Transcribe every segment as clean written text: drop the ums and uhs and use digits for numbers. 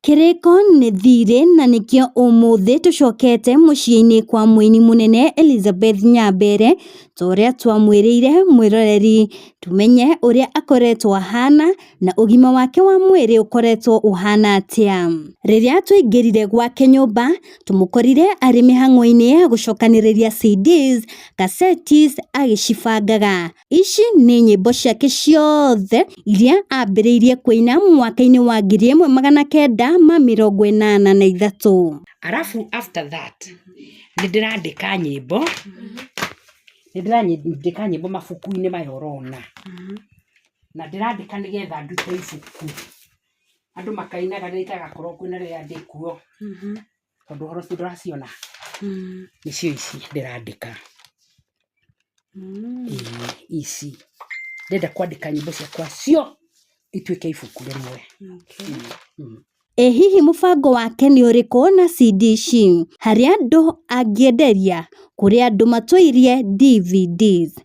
Kĩrĩko nĩ thirĩ na nĩkĩo ũmũthĩ tũcokete mũciĩ-inĩ kwa mũini mũnene Elizabeth Nyambere ta ũrĩa twamwĩrĩire mwĩroreri, tũmenye ũrĩa akoretwo ahana na ũgima wake wa mwĩrĩ ũkoretwo ũhana atĩa. Rĩrĩa twaingĩrire gwake nyũmba tũmũkorire arĩ mĩhang'o-inĩ ya gũcokanĩrĩria CDs, cassettes agĩcibangaga. Ici nĩ nyĩmbo ciake ciothe iria ambĩrĩirie kũina mwaka-inĩ wa 1983. Arabu after that nĩ ndĩrandĩka nyĩmbo, nĩ ndĩrandĩka nyĩmbo mabuku-inĩ maya ũrona, na ndĩrandĩka nĩgetha ndute ibuku, andũ makainaga rĩrĩa itagakorwo kuo na rĩrĩa ndĩkuo, tondũ ũhoro ũcio ndũraciona, nĩcio ici ndĩrandĩka. Ĩĩ ici, ndĩrenda kwandĩka nyĩmbo ciakwa cio ituĩke ibuku rĩmwe. Ĩ hihi mũbango wake nĩ ũrĩkũ na CD ici? Harĩ andũ angĩenderia? Kũrĩ andũ matũirie DVDs.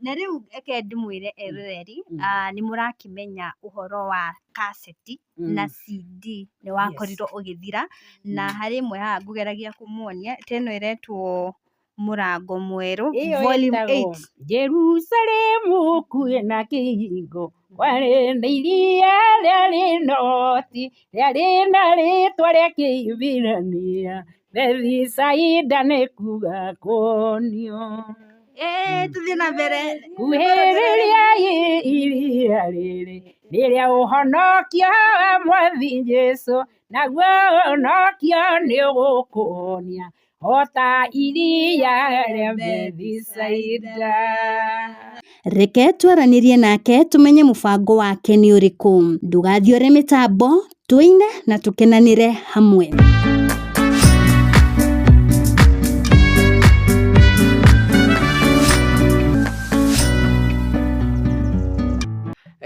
Na rĩu reke ndĩmwĩre eroreri, nĩ mũrakĩmenya ũhoro wa kaseti na CD nĩ wakorirwo ũgĩthira, na harĩ ĩmwe haha ngũgeragia kũmuonia, ta ĩno ĩretwo Mũrango Mwerũ volume 8. Jerusalemu kwĩna kĩhingo kwarĩ na iria rĩarĩ na ũhoti rĩarĩ na rĩtwa rĩa Kĩhibirania Bethisaida nĩ kuga kuonio. Ĩĩ tũthiĩ na mbere. Kuhĩrĩriai iria rĩrĩ nĩ rĩa ũhonokio wa Mwathi Jesũ, naguo ũhonokio nĩ ũgũkũhonia o ta iria rĩa Bethisaida. Reke twaranĩrie nake tũmenye mũbango wake nĩ ũrĩkũ. Ndũgathiore mĩtambo, tũine na tũkenanĩre hamwe.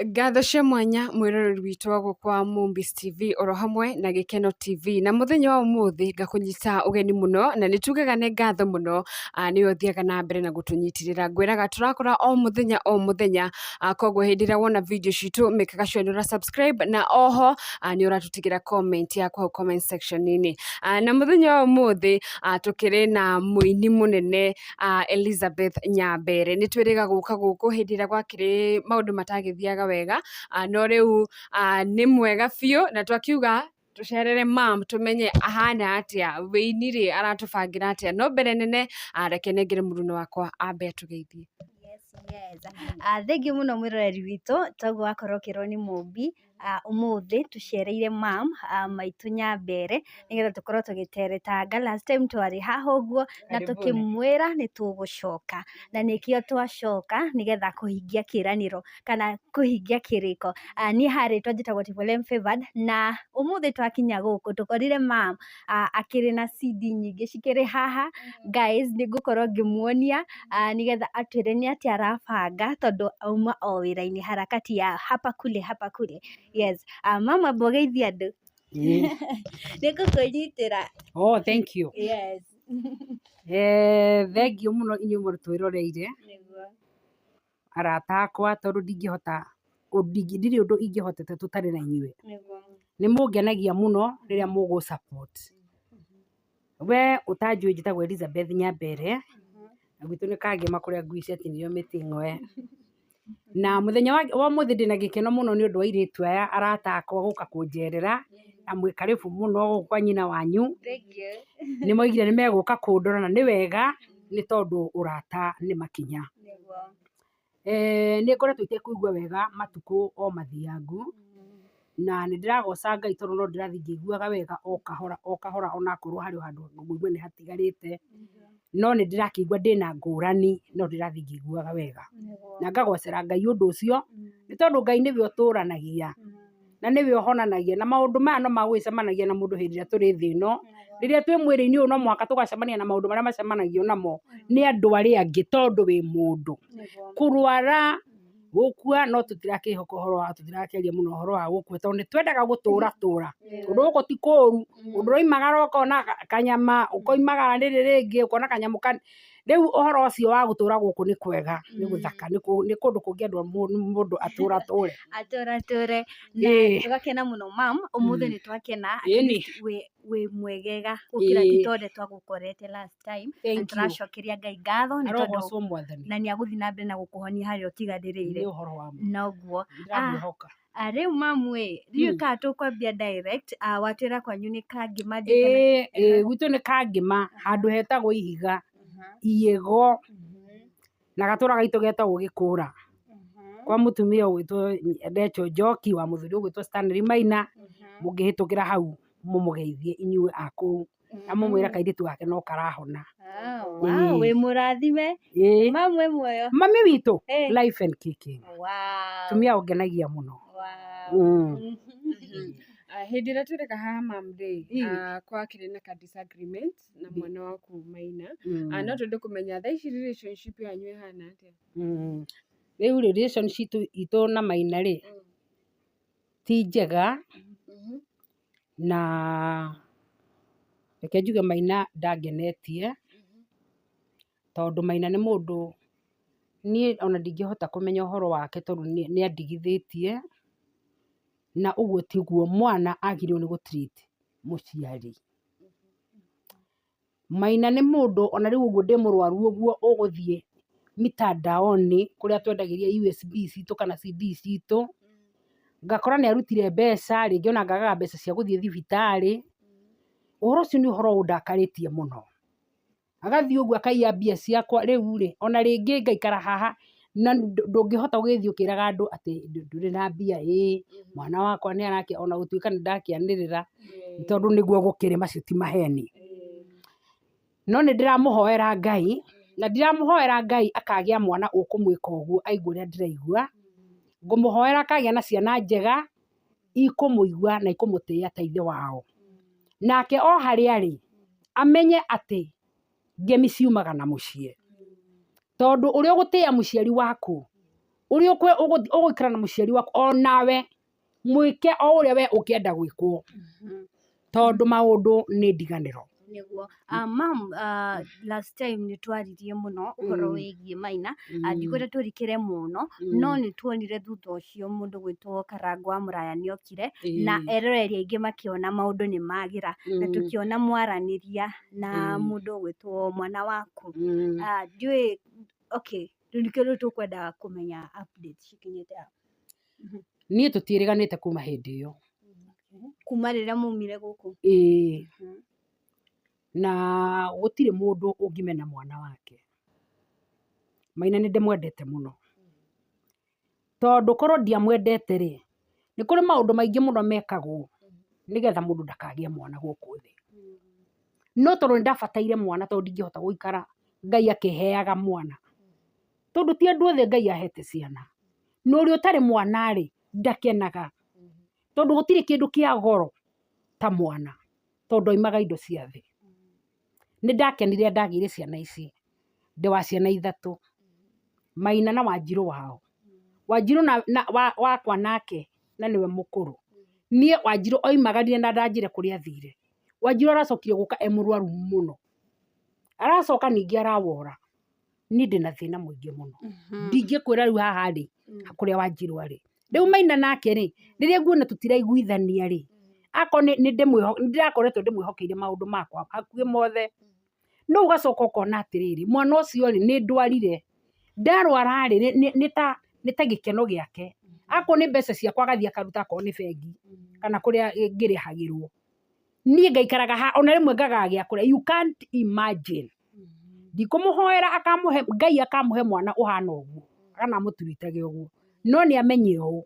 Ngatho cia mwanya mwĩroreri witũ wa gũkũ wa Mombis TV oro hamwe na Gĩkeno TV na mũthenya wa ũmũthĩ ngakũnyita ũgeni mũno na nĩ tugaga nĩ ngatho mũno, nĩwe ũthiaga na mbere na gũtũnyitĩrĩra. Ngwĩraga tũrakora o mũthenya o mũthenya, koguo hĩndĩ ĩrĩa wona video citũ mĩkaga sure nĩ ũra subscribe na oho nĩ ũratũtigĩra comment yaku hau comment section-inĩ. Na mũthenya wa ũmũthĩ tũkĩrĩ na mũini mũnene Elizabeth Nyambere. Nĩ twĩrĩga gũka gũkũ hĩndĩ ĩrĩa gwakĩrĩ maũndũ matagĩthiaga wega, no rĩu nĩ mwega biũ na twakiuga tũcerere mam tũmenye ahana atĩa, wĩini rĩ aratũbangĩra atĩa. No mbere nene reke nengere mũruna wakwa ambe atũgeithie. Yes, yes. Thengiũ mũno mwĩroreri witũ, toguo wakorwo ũkĩrwo nĩ Mũmbi, ũmũthĩ tũcereire mam maitũ Nyambere nĩgetha tũkorwo tũgĩteretanga. Last time twarĩ haha ũguo na tũkĩmwĩra nĩ tũgũcoka na nĩkĩo twacoka nĩgetha kũhingia kĩranĩro kana kũhingia kĩrĩko. Niĩ haha rĩtwa njĩtagwo Tibolem Favored na ũmũthĩ twakinya gũkũ tũkorire mam akĩrĩ na CD nyingĩ cikĩrĩ haha. Guys, nĩ ngũkorwo ngĩmuonia nĩgetha atwĩre nĩ atĩa arabanga tondũ auma o wĩra-inĩ harakati ya hapa kule hapa kule. Yes, mama amba ũgeithie andũ. Nĩ ngũkũnyitĩra. Oh, thank you. Yes. Thengiũ mũno inyuĩ mũtwĩroreire. Nĩguo. Arata akwa tondũ ndingĩhota, ndirĩ ũndũ ingĩhotete tũtarĩ na inyuĩ. Nĩguo. Nĩ mũngenagia mũno rĩrĩa mũgũ support. We ũtanjũĩ njĩtagwo Elizabeth Nyambere, na gwitũ nĩ Kangema kũrĩa ngui ciatinirio mĩtĩ ĩng'oe. Na mũthenya wa ũmũthĩ ndĩna gĩkeno mũno nĩ ũndũ wa airĩtu aya arata akwa gũka kũnjerera, na mwĩ karibu mũno gũkũ kwa nyina wanyu. Thank you. Nĩ moigire nĩ megũka kũndora na nĩ wega nĩ tondũ ũrata nĩ makinya. Nĩguo. Nĩ ngoretwo itekũigua wega matukũ o mathiangu, na nĩ ndĩragoca Ngai tondũ no ndĩrathiĩ ngĩiguaga wega o kahora o kahora onakorwo harĩ o handũ ngũigua nĩ hatigarĩte, no nĩ ndĩrakĩigua ndĩna ngũrani no ndĩrathiĩ ngĩiguaga wega. Na ngagocera Ngai ũndũ ũcio, nĩ tondũ Ngai nĩwe ũtũranagia na nĩwe ũhonanagia, na maũndũ maya no magũgĩcemanagia na mũndũ hĩndĩ ĩrĩa tũrĩ thĩ ĩno, rĩrĩa twĩ mwĩrĩ-inĩ ũyũ no mũhaka tũgacemania na maũndũ marĩa macemanagio namo nĩ andũ arĩa angĩ tondũ wĩ mũndũ. Kũrwara, gũkua no tũtirakĩhoka ũhoro wa tũtirakĩaria mũno ũhoro wa gũkua tondũ nĩ twendaga gũtũra tũra, ũndũ gũkũ ti kũru, ũndũ ũroimagara ũkona kanyama, ũkoimagara rĩrĩ rĩngĩ ũkona kanyamũ. Rĩu ũhoro ũcio wa gũtũra gũkũ nĩ kwega, nĩ gũthaka, nĩ kũndũ kũngĩendwo mũndũ atũra tũre. Atũra tũre. Na tũgakena mũno mam, ũmũthĩ nĩ twakena, at least wĩ mwegega gũkĩra ti ta ũrĩa twagũkorete last time. Na Thank you. tũracokeria Ngai ngatho nĩ tondũ Arogocwo Mwathani. Na nĩ agũthiĩ na mbere na gũkũhonia harĩa ũtiganĩrĩire. Nĩ ũhoro wa ma. Noguo. Ndĩramwĩhoka. Ah, rĩu mamu ĩ, ndiũĩ kana tũkwambia direct, ah, watwĩra kwanyu nĩ Kangĩma ndiũĩ kana. Ĩĩ ĩĩ gwitũ nĩ Kangĩma, handũ hetagwo Ihiga, Iĩgo, na gatũra gaitũ getagwo Gĩkũra. Kwa mũtumia ũgwĩtwo Rachel Njoki wa mũthuri ũgwĩtwo Stanley Maina, mũngĩhĩtũkĩra hau mũmũgeithie inyuĩ a kũu na mũmwĩre kairĩtu gake no karahona. Ah, wow, wĩ mũrathime. Ĩĩ. Mamu e muoyo. Mami witũ, Eh. life and kicking. Wow. Tumia ũngenagia mũno. Wow. Ah, hĩndĩ ĩrĩa twĩrĩga haha mam rĩ, ah, kwakĩrĩ na ka disagreement na mwana waku Maina. Ah, no twende kũmenya thaa ici relationship yanyu ĩhana atĩa? Rĩu relationship itũ na Maina rĩ, ti njega, na reke njuge Maina ndangenetie, tondũ Maina nĩ mũndũ niĩ ona ndingĩhota kũmenya ũhoro wake tondũ nĩ andigithĩtie, na ũguo tiguo mwana agĩrĩirwo nĩ gũ treat mũciari. Maina nĩ mũndũ ona rĩu ũguo ndĩ mũrwaru ũguo ũgũthiĩ mitandaoni kũrĩa twendagĩria USB citũ kana CD citũ, ngakora nĩ arutire mbeca, rĩngĩ ona ngagaga mbeca cia gũthiĩ thibitarĩ. Ũhoro ũcio nĩ ũhoro ũndakarĩtie mũno. Agathiĩ ũguo akaiya mbia ciakwa, rĩu rĩ, ona rĩngĩ ngaikara haha na ndũngĩhota gũgĩthiĩ ũkĩraga andũ atĩ ndũrĩ na mbia, ĩĩ mwana wakwa nĩ arakĩa, ona gũtuĩka nĩ ndakĩanĩrĩra, tondũ nĩguo gũkĩrĩ, macio ti maheni. No nĩ ndĩramũhoera Ngai, na ndiramũhoera Ngai akagĩa mwana ũkũmwĩka ũguo aigue ũrĩa ndĩraigua. Ngũmũhoera akagĩa na ciana njega ikũmũigua na ikũmũtĩĩa ta ithe wao. Nake o harĩa arĩ amenye atĩ ngemi ciumaga na mũciĩ. Tondũ ũrĩa ũgũtĩĩa mũciari waku, ũrĩa ũgũikara na mũciari waku, onawe mwĩke o ũrĩa we ũngĩenda gwĩkwo. Tondũ maũndũ nĩ ndiganĩro. Nĩguo. Mam, last time nĩ twaririe mũno ũhoro wĩgiĩ Maina. Ndikwenda tũrikĩre mũno, no nĩ tuonire thutha ũcio mũndũ gwĩtwo Karangũ wa Mũraya nĩ okire na eroreri aingĩ makĩona maũndũ nĩ magĩra, na tũkĩona mwaranĩria na mũndũ ũgwĩtwo mwana waku. Ndiũĩ, okay, rĩu nĩkĩo rĩu tũkwendaga kũmenya update cikinyĩte ha. Niĩ tũtiĩrĩganĩte kuma hĩndĩ ĩyo. Kuma rĩrĩa maumire gũkũ? Ĩĩ. Na gũtirĩ mũndũ ũngĩmena mwana wake. Maina nĩ ndĩmwendete mũno. Tondũ korwo ndiamwendete rĩ, nĩ kũrĩ maũndũ maingĩ mũno mekagwo nĩgetha mũndũ ndakagĩe mwana gũkũ thĩ. No tondũ nĩ ndabataire mwana tondũ ndingĩhota gũikara Ngai akĩheaga mwana. Tondũ ti andũ othe Ngai ahete ciana. Na ũrĩa ũtarĩ mwana rĩ, ndakenaga. Tondũ gũtirĩ kĩndũ kĩa goro ta mwana, tondũ aimaga indo cia thĩ. Nĩ ndakenire ndagĩire ciana ici, ndĩ wa ciana ithatũ, Maina na Wanjirũ wao. Wanjirũ na wakwa nake na nĩwe mũkũrũ. Niĩ Wanjirũ oimagarire na ndanjĩre kũrĩa athire. Wanjirũ aracokire gũka e mũrwaru mũno. Aracoka ningĩ arawora. Niĩ ndĩna thĩna mũingĩ mũno. Ndingĩkwĩra rĩu haha rĩ, kũrĩa Wanjirũ arĩ. Rĩu Maina nake rĩ, rĩrĩa nguona tũtiraiguithania rĩ, akorwo nĩ ndĩrakoretwo ndĩmwĩhokeire maũndũ makwa hakuhĩ mothe. No ũgacoka ũkona atĩrĩrĩ, mwana ũcio rĩ, nĩ ndwarire. Ndarwara rĩ, nĩ ta gĩkeno gĩake. Akorwo nĩ mbeca ciakwa agathiĩ akaruta akorwo nĩ bengi kana kũrĩa ngĩrĩhagĩrwo. Niĩ ngaikaraga haha ona rĩmwe ngagaga gĩa kũrĩa. You can't imagine. Ndikũmũhoera akamũhe, Ngai akamũhe mwana ũhana ũguo kana amũturitage ũguo. No nĩ amenye ũũ,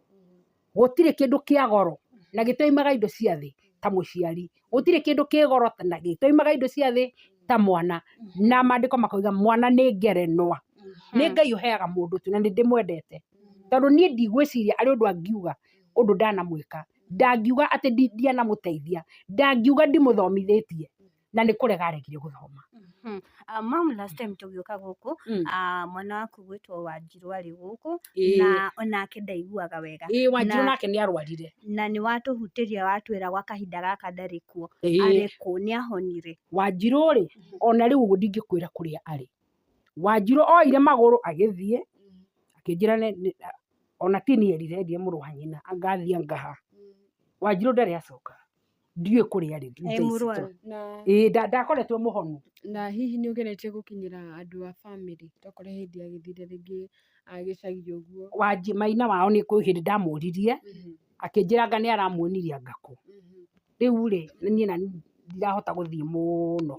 gũtirĩ kĩndũ kĩa goro na gĩtoimaga indo cia thĩ ta mũciari. Gũtirĩ kĩndũ kĩ goro na gĩtoimaga indo cia thĩ ta mwana. Na maandĩko makoiga mwana nĩ ngerenwa. Nĩ Ngai ũheaga mũndũ tu na nĩ ndĩmwendete. Tondũ niĩ ndigwĩciria arĩ ũndũ angiuga ũndũ ndanamwĩka. Ndangiuga atĩ ndianamũteithia. Ndangiuga ndimũthomithĩtie. Na nĩ kũrega aregire gũthoma. Mam, last time tũgĩũka gũkũ, mwana waku gwĩtwo Wanjirũ arĩ gũkũ, na onake ndaiguaga wega. Ĩĩ, Wanjirũ nake nĩ arwarire. Na nĩ watũhutĩria watwĩra gwa kahinda gaka ndarĩ kuo. Arĩ kũ? Nĩ ahonire? Wanjirũ rĩ, ona rĩu ũguo ndingĩkwĩra kũrĩa arĩ. Wanjirũ oire magũrũ agĩthiĩ, akĩnjĩra ona ti niĩ erire, erire mũrũ wa nyina anga athiĩ angaha. Wanjirũ ndarĩ acoka, ndiũĩ kũrĩa arĩ E thaa ici mũrwaru. Na Ĩĩ ndakoretwo e mũhonu. Na hihi nĩ ũgeretie gũkinyĩra andũ a bamĩrĩ tokorwo hĩndĩ agĩthire rĩngĩ gĩcagi ũguo? Wanji maina wao nĩ kwĩ hĩndĩ ndamũririe, akĩnjĩra anga nĩ aramuonirie anga kũ. Rĩu rĩ, niĩ nani ndirahota gũthiĩ mũno,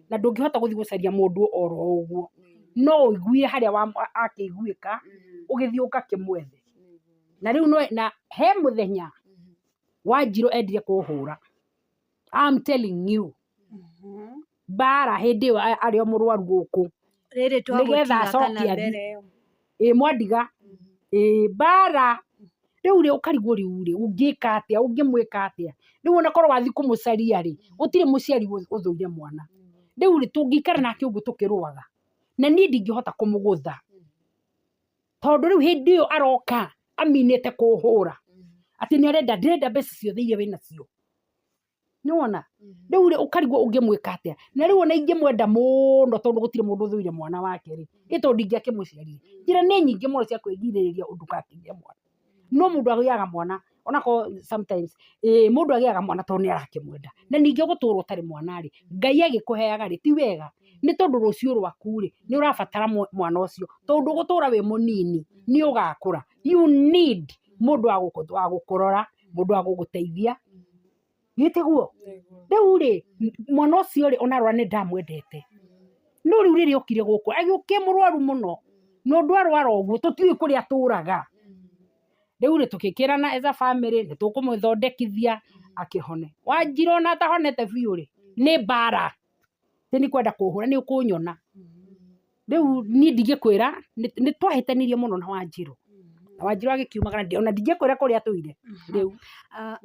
na ndũngĩhota gũthiĩ gũcaria mũndũ oro ũguo, no ũiguire harĩa akĩiguĩka, ũgĩthiĩ ũgakĩmwethe. Na rĩu no, na he mũthenya Wanjirũ endire kũhũra, I'm telling you, mbara hĩndĩ ĩyo arĩ o mũrwaru gũkũ, Rĩrĩ nĩgetha twagũtiga kana acoke athiĩ. mbere ĩyo? Ĩ mwandiga, ĩ mbara. Rĩu rĩ ũkarigwo rĩu rĩ ũngĩka atĩa, ũngĩmwĩka atĩa? Rĩu ona korwo wathiĩ kũmũcaria rĩ, gũtirĩ mũciari ũthũire mwana. Rĩu rĩ tũngĩikara nake ũguo tũkĩrũaga, na niĩ ndingĩhota kũmũgũtha, tondũ rĩu hĩndĩ ĩyo aroka aminĩte kũhũra, atĩ nĩ arenda, ndĩrenda mbeca ciothe iria wĩnacio. Nĩwona? Rĩu rĩ ũkarigwo ũngĩmwĩka atĩa? Na rĩu ona ingĩmwenda mũno tondũ gũtirĩ mũndũ ũthũire mwana wake rĩ, ĩ tondũ ndingĩakĩmũciarire. Njĩra nĩ nyingĩ mũno cia kwĩgirĩrĩria ndũgakĩgĩe mwana. No mũndũ agĩaga mwana onakorwo sometimes, ĩ mũndũ agĩaga mwana tondũ nĩ arakĩmwenda. Na ningĩ gũtũra ũtarĩ mwana rĩ, Ngai agĩkũheaga rĩ, ti wega. Nĩ tondũ rũciũ rwaku rĩ, nĩ ũrabatara mwana ũcio. Tondũ ndũgũtũra wĩ mũnini, nĩ ũgakũra. You need mũndũ wa gũkũrora, mũndũ wa gũgũteithia. Gĩtiguo? Rĩu rĩ, mwana ũcio rĩ, ona arora nĩ ndamwendete. No rĩu rĩrĩa okire gũkũ, agĩũka e mũrwaru mũno. Na ũndũ arwara ũguo, tũtiũĩ kũrĩa atũraga. Rĩu rĩ, tũgĩkĩrana as a family, nĩ tũkũmũthondekithia akĩhone. Wanjira ona atahonete biũ rĩ, nĩ mbara. Ti nĩ kwenda kũhũra, nĩ ũkũnyona. Rĩu niĩ ndingĩkwĩra, nĩ twahĩtanirie mũno na Wanjirũ. Na Wanjirũ agĩkiumagara, ona ndingĩkwĩra kũrĩa atũire rĩu.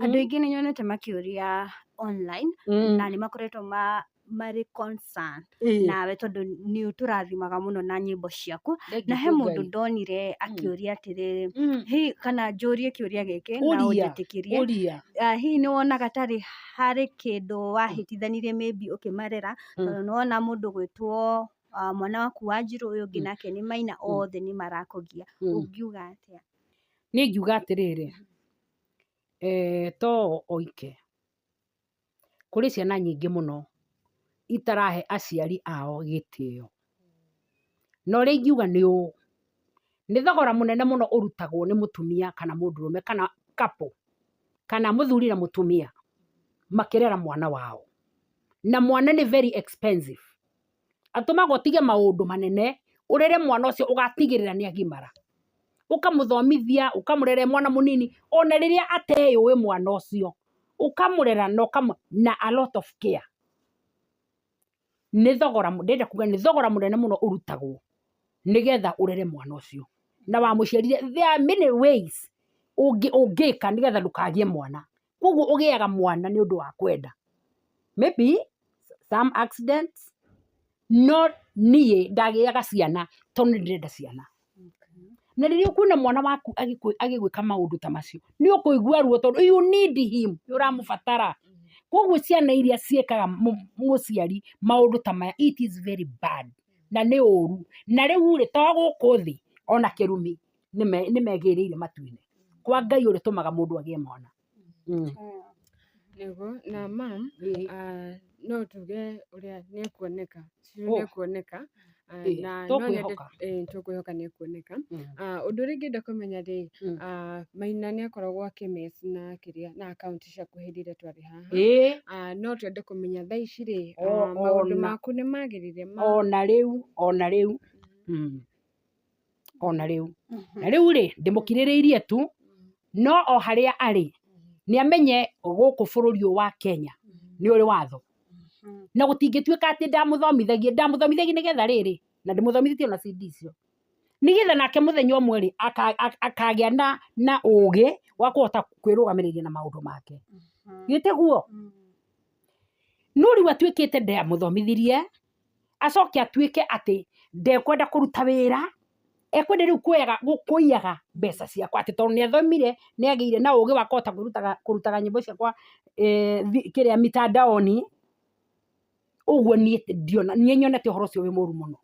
Andũ aingĩ nĩ nyonete makĩũria online, na nĩ makoretwo marĩ concern nawe tondũ nĩ ũtũrathimaga mũno na nyĩmbo ciaku. Na he mũndũ ndonire akĩũria atĩrĩrĩ, hihi kana njũrie kĩũria gĩkĩ na ũnjĩtĩkĩrie. Ũria. Hihi nĩ wonaga tarĩ harĩ kĩndũ wahĩtithanirie maybe ũkĩmarera, tondũ nĩ wona mũndũ gwĩtwo mwana waku Wanjirũ, ũyũ ũngĩ nake nĩ Maina, othe nĩ marakũgia. Ũngiuga atĩa? Niĩ ingiuga atĩrĩrĩ, to oike, kũrĩ ciana nyingĩ mũno itarahe aciari ao gĩtĩo. Na ũrĩa ingiuga nĩ ũũ, nĩ thogora mũnene mũno ũrutagwo nĩ mũtumia kana mũndũrũme kana couple, kana mũthuri na mũtumia makĩrera mwana wao. Na mwana nĩ very expensive. Atũmaga ũtige maũndũ manene, ũrere mwana ũcio ũgatigĩrĩra nĩ agimara. Ũkamũthomithia, ũkamũrera e mwana mũnini, ona rĩrĩa ateyũĩ mwana ũcio, ũkamũrera na na a lot of care. Nĩ thogora, ndĩrenda kuga nĩ thogora mũnene mũno ũrutagwo nĩgetha ũrere mwana ũcio. Na wamũciarire, there are many ways ũngĩka nĩgetha ndũkagĩe mwana. Koguo ũgĩaga mwana nĩ ũndũ wa kwenda. Maybe some accidents, no niĩ ndagĩaga ciana tondũ nĩ ndĩrenda ciana. Na rĩrĩa ũkuona mwana waku agĩgwĩka maũndũ ta macio, nĩ ũkũigua ruo tondũ you need him, nĩ ũramũbatara. Koguo ciana iria ciĩkaga mũciari maũndũ ta maya, it is very bad, na nĩ ũru. Na rĩu rĩ, to gũkũ thĩ, ona kĩrumi nĩ megĩrĩire matu-inĩ. Kwa Ngai ũrĩa ũtũmaga mũndũ agĩe mwana. Nĩguo, na mam, no tuge ũrĩa nĩ ekuoneka, Ciro nĩ ekuoneka, na no nyende Tũkwĩhoka. Tũkwĩhoka nĩ ekuoneka. Ũndũ ũrĩa ingĩenda kũmenya rĩ, Maina nĩ akoragwo akĩmess na kĩrĩa na akaunti ciaku hĩndĩ ĩrĩa twarĩ haha. No twende kũmenya thaa ici rĩ, maũndũ maku nĩ magĩrĩire ma Ona rĩu, ona rĩu. Ona rĩu. Na rĩu rĩ, ndĩmũkirĩrĩirie tu, no o harĩa arĩ, nĩ amenye gũkũ bũrũri ũyũ wa Kenya nĩ ũrĩ watho. Na gũtingĩtuĩka atĩ ndamũthomithagia, ndamũthomithagia nĩgetha rĩrĩ, na ndĩmũthomithĩtie ona CD icio. Nĩgetha nake mũthenya ũmwe rĩ, akagĩa na ũgĩ wa kũhota kwĩrũgamĩrĩria na maũndũ make. Gĩtĩguo? No rĩu atuĩkĩte ndamũthomithirie, acoke atuĩke atĩ ndekwenda kũruta wĩra, ekwenda rĩu kũiyaga mbeca ciakwa atĩ tondũ nĩ athomire, nĩ agĩire na ũgĩ wa kũhota kũrutaga nyĩmbo ciakwa kĩrĩa mitandaoni, ũguo niĩ ndiona, niĩ nyonete ũhoro ũcio wĩ mũru mũno.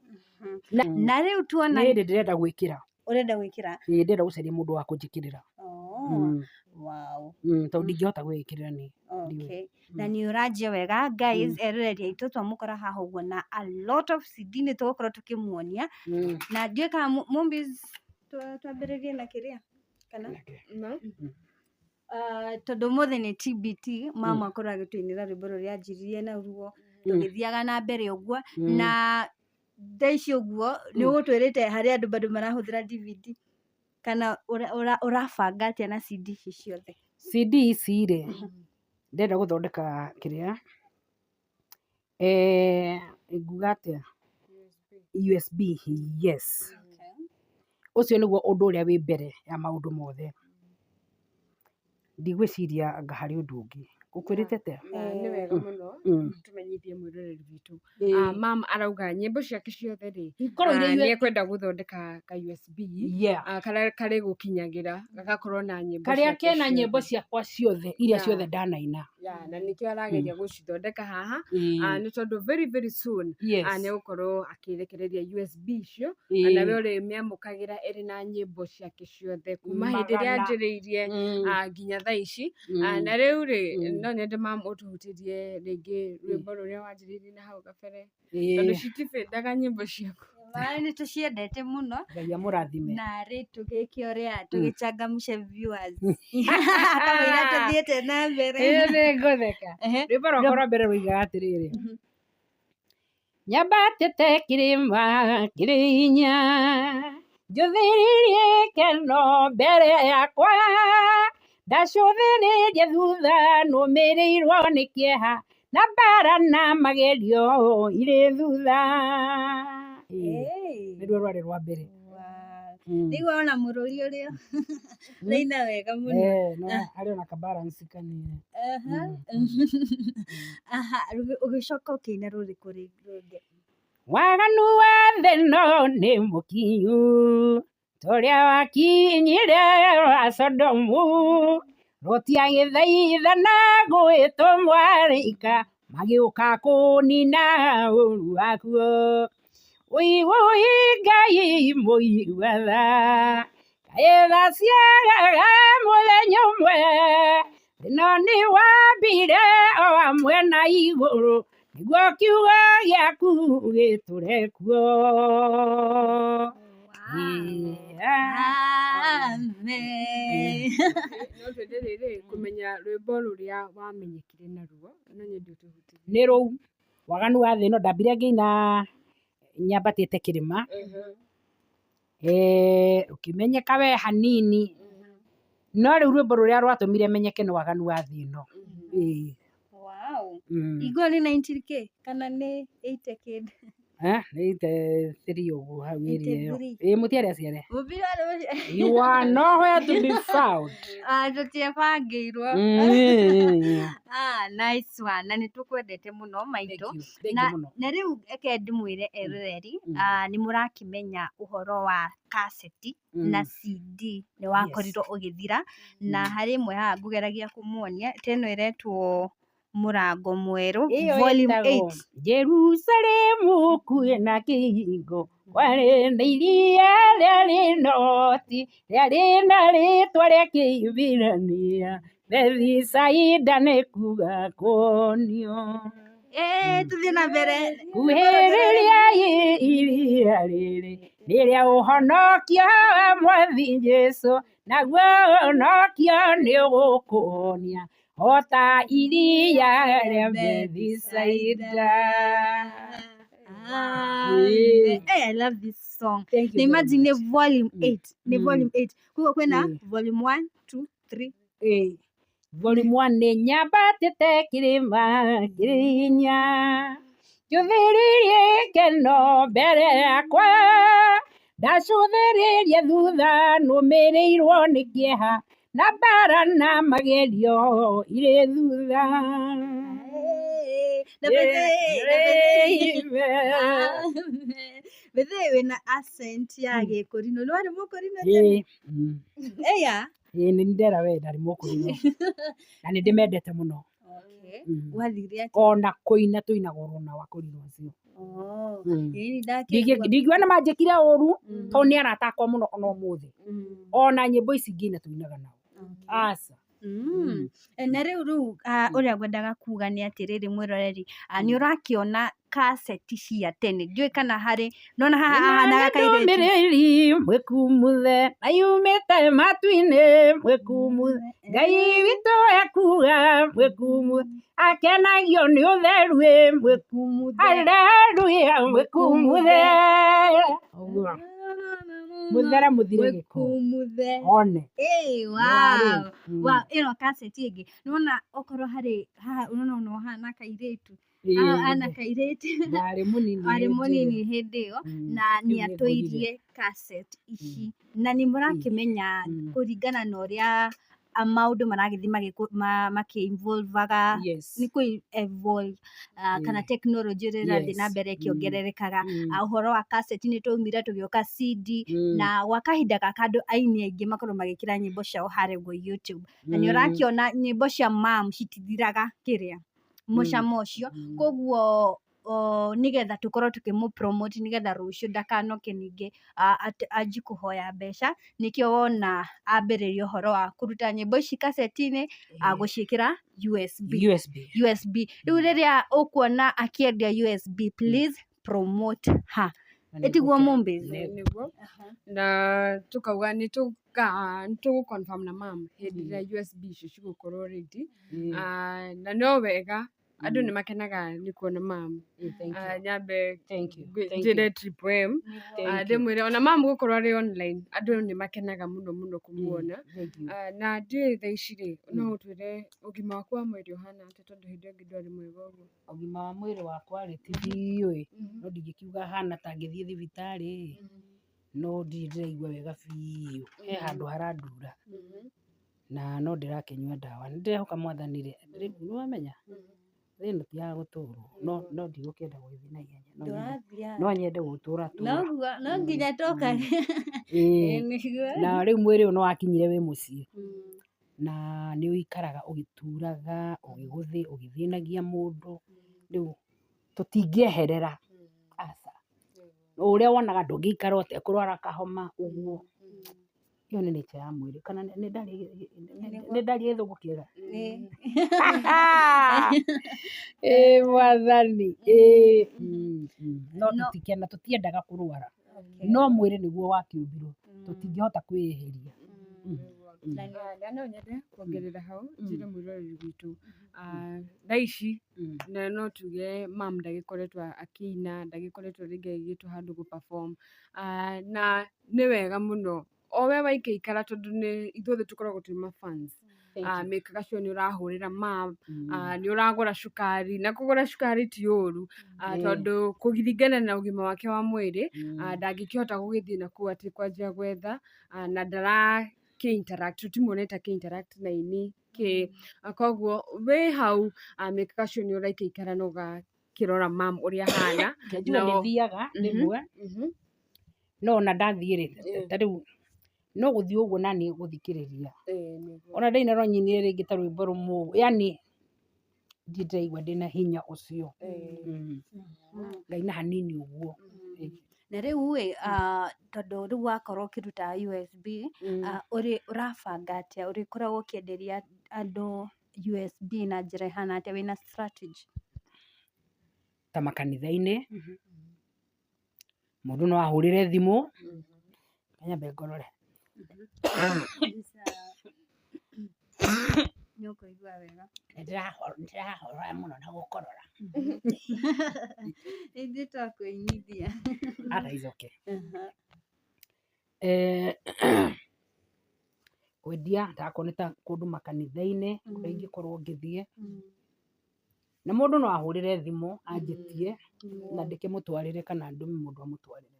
Na rĩu tuona Nĩ hĩndĩ ndĩrenda gwĩkĩra. Ũrenda gwĩkĩra? Ĩĩ, ndĩrenda gũcaria mũndũ wa kũnjĩkĩrĩra. Oh, wow. Tondũ ndingĩhota gwĩĩkĩrĩra niĩ. Okay. Na nĩ ũranjia wega guys, eroreri aitũ, twamũkora haha ũguo na a lot of CD, nĩ tũgũkorwo tũkĩmuonia. Na ndiũĩ kana Mumbies, twambĩrĩrie na kĩrĩa kana Na? Tondũ ũmũthĩ nĩ TBT, mama akorwo agĩtũinĩra rwĩmbo rũrĩa anjirie naruo, tũgĩthiaga na mbere ũguo. Na thaa ici ũguo nĩ ũgũtwĩrĩte harĩ andũ bado marahũthĩra DVD, kana ũrabanga atĩa na CD ici ciothe? CD ici rĩ, ndĩrenda gũthondeka kĩrĩa, nguga atĩa, USB, yes. Ũcio nĩguo ũndũ ũrĩa wĩ mbere ya maũndũ mothe. Ndigwĩciria anga harĩ ũndũ ũngĩ ngũkwĩrĩte atĩa. Na nĩ wega mũno tũmenyithie mwĩroreri witũ. Ah, mam arauga nyĩmbo ciake ciothe rĩ, Ikorwo irĩ nĩ ekwenda gũthondeka ka USB karĩa karĩ gũkinyagĩra gagakorwo na nyĩmbo karĩa ciake kena nyĩmbo ciothe. Ciakwa ciothe iria ciothe ndanaina. Yeah, na nĩkĩo arageria gũcithondeka haha. Nĩ tondũ very very soon nĩ egũkorwo akĩrekereria USB icio, nawe ũrĩmĩamũkagĩra ĩrĩ na nyĩmbo ciake ciothe kuma hĩndĩ ĩrĩa Magana. anjĩrĩirie nginya thaa ici. Na rĩu rĩ, no nyende mam ũtũhutĩrie rĩngĩ rwĩmbo rũrĩa wanjĩrĩirie na hau kabere, tondũ citibĩndaga nyĩmbo ciaku. Maĩ nĩ tũciendete mũno. Ngai amũrathime. Na rĩ tũgĩke ũrĩa tũgĩchangamshe viewers kamũira tũthiĩte na mbere. Ĩĩ, nĩ ngũtheka. Rwĩmbo rwakwa rwa mbere rũigaga atĩrĩrĩ: Nyambatĩte kĩrĩma kĩrĩ hinya, njũthĩrĩrie keno mbere yakwa, ndacũthĩrĩria thutha nũmĩrĩirwo nĩ kĩeha na mbara na magerio irĩ thutha. Ĩĩ, nĩruo rwarĩ rwa mbere. Nĩguo ona mũrũri ũrĩa raina wega mũno. Eh, no harĩ ona ka balance kanini. Aha. Aha, ũgĩcoka ũkĩina rũrĩkũ rĩngĩ? Waganu wa thĩ no nĩ mũkinyu torĩa wakinyire wa Sodomu, Loti agĩthaithana gwĩtwo mwarĩka, magĩũka kũnina ũru wakuo. Ũi ũi Ngai mũigua tha, kaĩ tha ciagaga mũthenya ũmwe, thĩna nĩ wambire o hamwe na igũrũ, nĩguo kiugo gĩaku gĩtũre kuo. Amen. No twende rĩrĩ kũmenya rwĩmbo rũrĩa wamenyekire naruo, no nyende ũtũhutĩrie. Nĩ rũu waganu wa thĩ ĩno. Ndambire ngĩina nyambatĩte kĩrĩma, ũkĩmenyeka we hanini, no rĩu rwĩmbo rũrĩa rwatũmire menyeke nĩ waganu wa thĩ ĩno. Ĩĩ. Wow. Igua nĩ 90K kana nĩ 80 kid? Eh, nĩ 83 ũguo hau area ĩyo. 83. Ĩĩ, mũtiarĩ aciare. Mũbira rũcio. You are nowhere to be found. Ah, tũtiebangĩirwo. Ah, nice one. Na nĩ tũkwendete mũno maitũ. Thank you. Thank Na, you mũno. na rĩu reke ndĩmwĩre eroreri, nĩ mũrakĩmenya ũhoro wa kaseti na CD nĩ wakorirwo ũgĩthira, na harĩ ĩmwe haha ngũgeragia kũmuonia ta ĩno ĩretwo Mũrango Mwerũ Ĩyo volume ĩtagwo 8. Jerusalemu kwĩna kĩhingo, kwarĩ na iria rĩarĩ noti, rĩarĩ na rĩtwa rĩa Kĩhibirania, Bethisaida, nĩ kuga kuonio. Ĩĩ, tũthiĩ na mbere. Kuhĩrĩriai iria rĩrĩ rĩrĩa ũhonokio wa Mwathi Jesũ, naguo ũhonokio nĩ ũgũkũhonia o ta iria rĩa Bethisaida. Amen. Hey, I love this song. Thank you Na very imagine nĩ much. volume 8. Nĩ volume 8. Koguo kwĩna volume 1, 2, 3. Ĩĩ. Volume 1 nĩ nyambatĩte kĩrĩma kĩrĩ hinya, njũthĩrĩrie keno mbere yakwa, ndacũthĩrĩria thutha nũmĩrĩirwo nĩ kĩeha na mbara na magerio irĩ thutha. Hey, na bethe, Amen. bethe wĩna accent ya Gĩkũrinũ. Nĩ warĩ Mũkũrinũ tene? Ĩĩ. Ĩya. Ĩĩ, nĩ ndera we ndarĩ Mũkũrinũ na nĩ ndĩmendete mũno. Okay. Mm. Wathire atĩa? Ona kũina tũinaga oro nao akorirwo acio. Oh. Mm. Ĩĩ nĩ ndakĩigua. Ndingiuga nĩ manjĩkire ũru, Mm. tondũ nĩ arata akwa mũno ona ũmũthĩ. Mm. Ona nyĩmbo ici ngĩina tũinaga nao. Okay. Aca. Mm. Na rĩu rĩu ũrĩa ngwendaga kuga nĩ atĩrĩrĩ mwĩroreri, nĩ ũrakĩona kaseti cia tene, ndiũĩ kana harĩ nona haha hahanaga kairĩtu. Ndũmĩrĩri mwĩkumuthe na yumĩte matu-inĩ mwĩkumuthe Ngai witũ ekuga mwĩkumuthe akenagio nĩ ũtheru ĩ mwĩkumuthe haleluya mwĩkumuthe. Ũguo mũthere mũthire gĩko. Mwĩkumuthe. One. Ĩĩ, wow. Wow, ĩno kaseti ĩngĩ nĩwona okorwo harĩ haha ũrona ona ũhana kairĩtu, haha hana kairĩtu. Ndarĩ mũnini Arĩ hĩndĩ mũnini ĩyo. hĩndĩ ĩyo, Mm. na Rĩu nĩ nĩ ngũrire. atũirie cassette ici, na nĩ mũrakĩmenya kũringana na ũrĩa maũndũ maragĩthiĩ makĩ-involvaga, nĩ kũ evolve, kana tekinoronjĩ ũrĩa ĩrathiĩ na mbere ĩkĩongererekaga. Ũhoro wa cassette nĩ twaumire tũgĩũka CD, na gwa kahinda gaka andũ aini aingĩ makorwo magĩkĩra nyĩmbo ciao harĩa ũguo YouTube, na nĩ ũrakĩona nyĩmbo cia mam citithiraga kĩrĩa mũcamo ũcio. Koguo nĩgetha tũkorwo tũkĩmũ promote, nĩgetha rũciũ ndakanoke ningĩ anjie kũhoya mbeca, nĩkĩo wona ambĩrĩria ũhoro wa kũruta nyĩmbo ici kaseti-inĩ, gũciĩkĩra USB. USB. USB. Rĩu rĩrĩa ũkuona akĩendia USB, please promote her. Ĩtiguo Mũmbĩzi? Nĩguo, na tukauga nĩ tũgũ confirm na mam hĩndĩ ĩrĩa USB icio cigũkorwo ready. Na no wega andũ nĩ makenaga nĩ kuona mam. Thank you. Nyambe Thank you. Thank njĩre you. Triple M, Thank you. ndĩmwĩre ona mam gũkorwo arĩ online andũ nĩ makenaga mũno mũno kũmuona. Thank you. Na ndiũĩ thaa ici rĩ, no ũtwĩre ũgima waku wa mwĩrĩ ũhana atĩa, tondũ hĩndĩ ĩyo ĩngĩ ndwarĩ mwega ũguo? Ũgima wa mwĩrĩ wakwa rĩ, ti biũ ĩ, no ndingĩkiuga hana ta ngĩthiĩ thibitarĩ ĩ, no ndirĩ ndĩraigua wega biũ, he handũ harandura na no ndĩrakĩnyua ndawa. Nĩ ndĩrehoka mwathani rĩ, nĩ wamenya thĩ ĩno ti ya gũtũrwo, no ndigũkĩenda gũgĩthiĩ na ihenya, no nyende gũtũra tũra. Noguo, no nginya tũka. Ĩĩ. Nĩguo. Na rĩu mwĩrĩ ũyũ nĩ wakinyire wĩ mũciĩ, na nĩ ũikaraga ũgĩturaga, ũgĩthĩnagia mũndũ, rĩu tũtingĩeherera, aca. Ũrĩa wonaga ndũngĩikara ũtekũrwara kahoma ũguo, ĩyo nĩ nature ya mwĩrĩ. Kana nĩ ndaria gĩthũngũ kĩega? Ĩĩ mwathani, ĩĩ. No tũtikena, tũtiendaga kũrwara, no mwĩrĩ nĩguo wakĩũmbirwo, tũtingĩhota kwĩyeheria. Na no nyende kuongerera hau njĩre mwĩroreri witũ, thaa ici na no tuge mam ndagĩkoretwo akĩina, ndagĩkoretwo rĩngĩ agĩgĩtwo handũ gũ perform, na nĩ wega mũno o we waikaikara, tondũ nĩ ithuothe tũkoragwo twĩ ma fans, mĩkaga sure nĩ ũrahũrĩra mam, nĩ ũragũra cukari, na kũgũra cukari ti ũru, tondũ kũringana na ũgima wake wa mwĩrĩ, ndangĩkĩhota gũgĩthiĩ nakũu atĩ kwanjia gwetha, na ndara kĩ interact, tũtimuonete akĩ interact na aini kĩ, koguo wĩ hau, mĩkaga sure nĩ ũraikaikara na ũgakĩrora mam ũrĩa ahana. Reke njuge nĩ thiaga rĩmwe, no ona ndathiĩ rĩ, ta rĩu no gũthiĩ ũguo naniĩ gũthikĩrĩria. Ona ndaina no nyinire rĩngĩ ta rwĩmbo rũmwe ũguo, yani ndirĩ ndĩraigua ndĩna hinya ũcio. Ngaina hanini ũguo. Na rĩu ĩ, tondũ rĩu wakorwo ũkĩruta USB, ũrĩ ũrabanga atĩa, ũrĩkoragwo ũkĩenderia andũ USB na njĩra ĩhana atĩa, wĩna strategy? Ta makanitha-inĩ, mũndũ no ahũrĩre thimũ, nyambe ngorore. Nĩ ũkũigua wega. Nĩ ndĩrahorora mũno na gũkorora. Ithuĩ twakũinithia. Ata is okay. Kwendia ndakorwo nĩ ta kũndũ makanitha-inĩ kũrĩa ingĩkorwo ngĩthiĩ, na mũndũ no ahũrĩre thimũ anjĩtie na ndĩkĩmũtwarĩre kana ndũme mũndũ amũtwarĩre.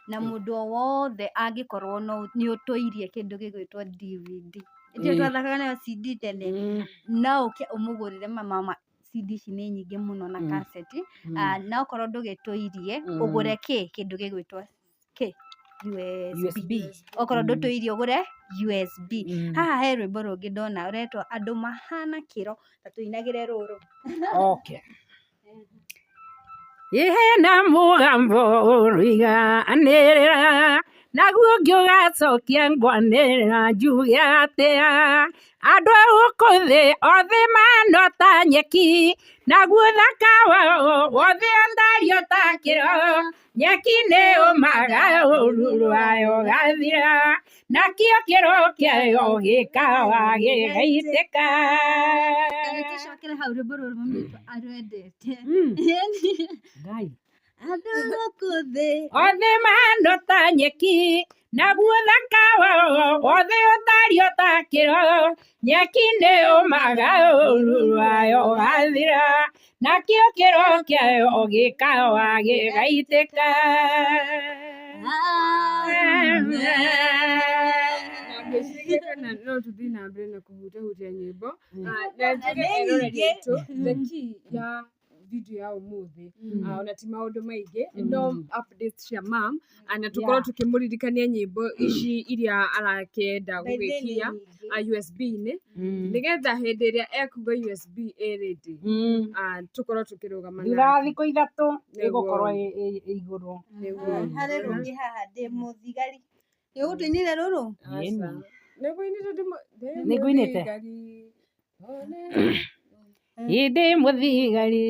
Na mũndũ o wothe angĩkorwo nĩ ũtũirie kĩndũ gĩgwĩtwo DVD, ĩtio twathakaga nayo CD tene, no ũke ũmũgũrĩre mama, CD ici nĩ nyingĩ mũno na cassette. Na okorwo ndũgĩtũirie, ũgũre kĩ kĩndũ gĩgwĩtwo kĩ? USB. USB. Okorwo ndũtũirie ũgũre USB. Haha he rwĩmbo rũngĩ ndona ũretwo andũ mahana kĩro, ta tũinagĩre rũrũ. Okay. Ihena mũgambo ũrũiganĩrĩra, naguo ũngĩ ũgacokia ngwanĩrĩra njuge atĩa. Andũ a gũkũ thĩ othe mahana ta nyeki, naguo ũthaka wao wothe ũtariĩ ta kĩro. Nyeki nĩ ũmaga ũruru wayo ũgathira, nakĩo kĩro kĩayo gĩkawa gĩgaitĩka. Nĩ tũcokere hau rwĩmbo rũrũ mami witũ arwendete. Ngai. Andũ gũkũ thĩ Othe mahana ta nyeki, naguo ũthaka wao wothe ũtariĩ ta kĩro. Nyeki nĩ ũmaga ũruru wayo ũgathira, nakĩo kĩro kĩayo gĩkawa gĩgaitĩka. Na ngwĩciria kana no tũthiĩ na mbere na kũhutahutia nyĩmbo. Ah, na njuge Nĩ eroreri nyingĩ. aitũ, the key ya video ya ũmũthĩ, ah, ona ti maũndũ maingĩ no updates cia mam, ah, na tũkorwo tũkĩmũririkania nyĩmbo ici iria arakĩenda By the way, nĩ gũgĩkinya nyingĩ. ah, USB-inĩ, nĩgetha hĩndĩ ĩrĩa ekuga USB ĩ ready, ah, tũkorwo tũkĩrũgama Thutha wa nake. thikũ 3 Nĩguo. ĩgũkorwo ĩ igũrũ. Nĩguo. Harĩ rũngĩ haha ndĩ mũthigari. Nĩ ũgũtũinĩra rũrũ? Aca. Nĩngũinĩte ndĩ Nĩngũinĩte? mũthigari. One. Ĩndĩ mũthigari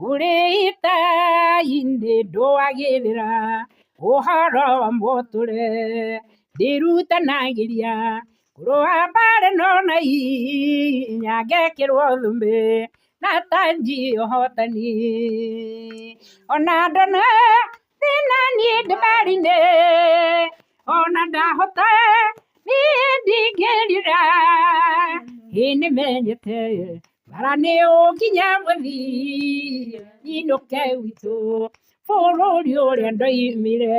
ũrĩ ita-inĩ ndũagĩrĩra ũhoro wa mũtũre, ndĩrutanagĩria kũrũa mbara ĩno na hinya, ngekĩrwo thũmbĩ na tanji ũhotani. Ona ndona thĩna niĩ ndĩ mbara-inĩ, ona ndahota niĩ ndingĩrira, ĩ nĩmenyete mbara nĩ ũnginya mũthia, nyinũke gwitũ bũrũri ũrĩa ndoimire.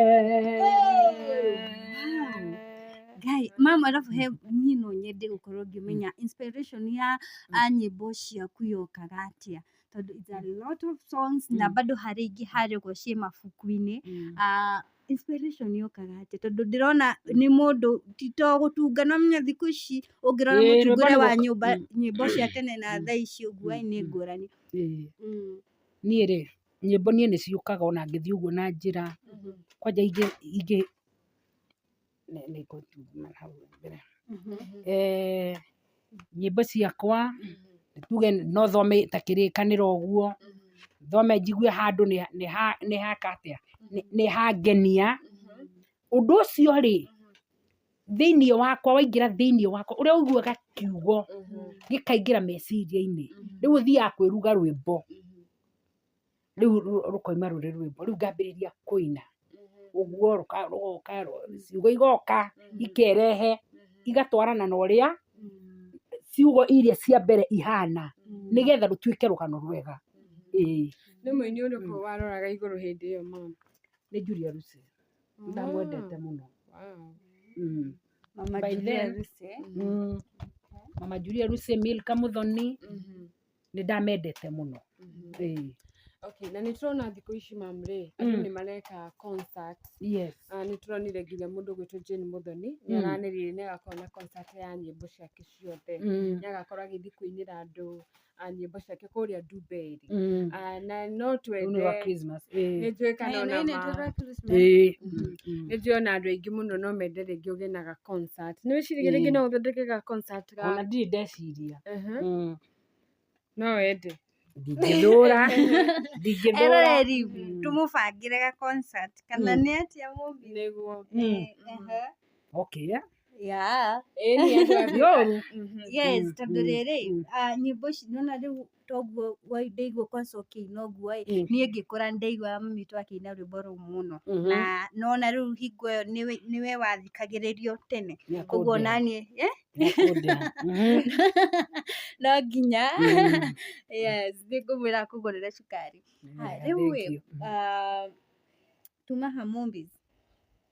Ngai, mama arabu he niĩ no nyende gũkorwo ngĩmenya inspiration ya a nyĩmbo ciaku yokaga atĩa, tondũ it's a lot of songs na bado harĩ ingĩ harĩa ũguo ciĩ mabuku-inĩ. Ah, inspiration yokaga atĩa, tondũ ndĩrona nĩ mũndũ ti to gũtunga, no menya thikũ ici ũngĩrora Ĩĩ, rwĩmbo mũtungũre nĩ wa gũka- nyũmba nyĩmbo cia tene na thaa ici ũguo nĩ ngũrani. Niĩ rĩ, nyĩmbo niĩ nĩ ciũkaga ona ngĩthiĩ ũguo na njĩra, kwanja ingĩ nĩ ngũtuma hau mbere. Nyĩmbo ciakwa tuge no thome ta kĩrĩkanĩro ũguo, thome njigue handũ nĩ haka atĩa, nĩ hangenia. Ũndũ ũcio rĩ, thĩinĩ wakwa waingĩra thĩinĩ wakwa, ũrĩa ũiguaga kiugo gĩkaingĩra meciria-inĩ, rĩu ũthiaga kwĩruga rwĩmbo, rĩu rũkoima rũrĩ rwĩmbo, rĩu ngambĩrĩria kũina ũguo, rũgoka, ciugo igoka ikerehe, igatwarana na ũrĩa ciugo iria cia mbere ihana, nĩgetha rũtuĩke rũgano rwega. Ĩĩ. Nĩ mũini ũrĩkũ waroraga igũrũ hĩndĩ ĩyo mama? Nĩ Julia Lucy, ndamwendete mũno. Wow. Mama By Julia then, Lucy. Mama Julia Lucy, Milka Muthoni, nĩ ndamendete mũno. Ĩĩ. Okay, na nĩ tũrona thikũ ici mam rĩ, andũ nĩ mareka concert. Yes. Ah, nĩ tũronire nginya mũndũ ũgwĩtwo Jane Muthoni nĩ aranĩrĩire nĩ agakorwo na concert ya nyĩmbo ciake ciothe. Nĩ agakorwo agĩthiĩ kũinĩra andũ, ah, nyĩmbo ciake kũrĩa Dubai. Ah, na no Rĩu nĩ twende rwa Christmas. nĩ njũĩ kana ona ma Ĩĩ. nĩ njũĩ ona andũ aingĩ mũno no mende rĩngĩ ũgĩe na ga concert. Nĩ wĩciragia rĩngĩ no ũthondeke ga concert ga Ona ndirĩ ndeciria. No wende. Ndingĩthũra. Ndingĩthũra. Eroreri tũmũbangĩre ga concert kana nĩ atĩa mũmbi? Nĩguo. Okay. Yeah. Ĩĩ nĩ andũ a Ti ũru. Yes, tondũ rĩrĩ, ah, nyĩmbo ici nĩwona rĩu toguo ndaigua kwanza ũkĩina ũguo ĩ, niĩ ngĩkũra nĩndaiguaga mami witũ akĩina rwĩmbo rũu mũno, na nona rĩu hingo ĩyo nĩwe wathikagĩrĩrio tene, koguo onaniĩ Nĩakũndĩha. No nginya, yes, nĩngũmwĩra akũgũrĩre cukari. Haya, rĩu ĩ, Thank you. ah, tuma ha Mombis.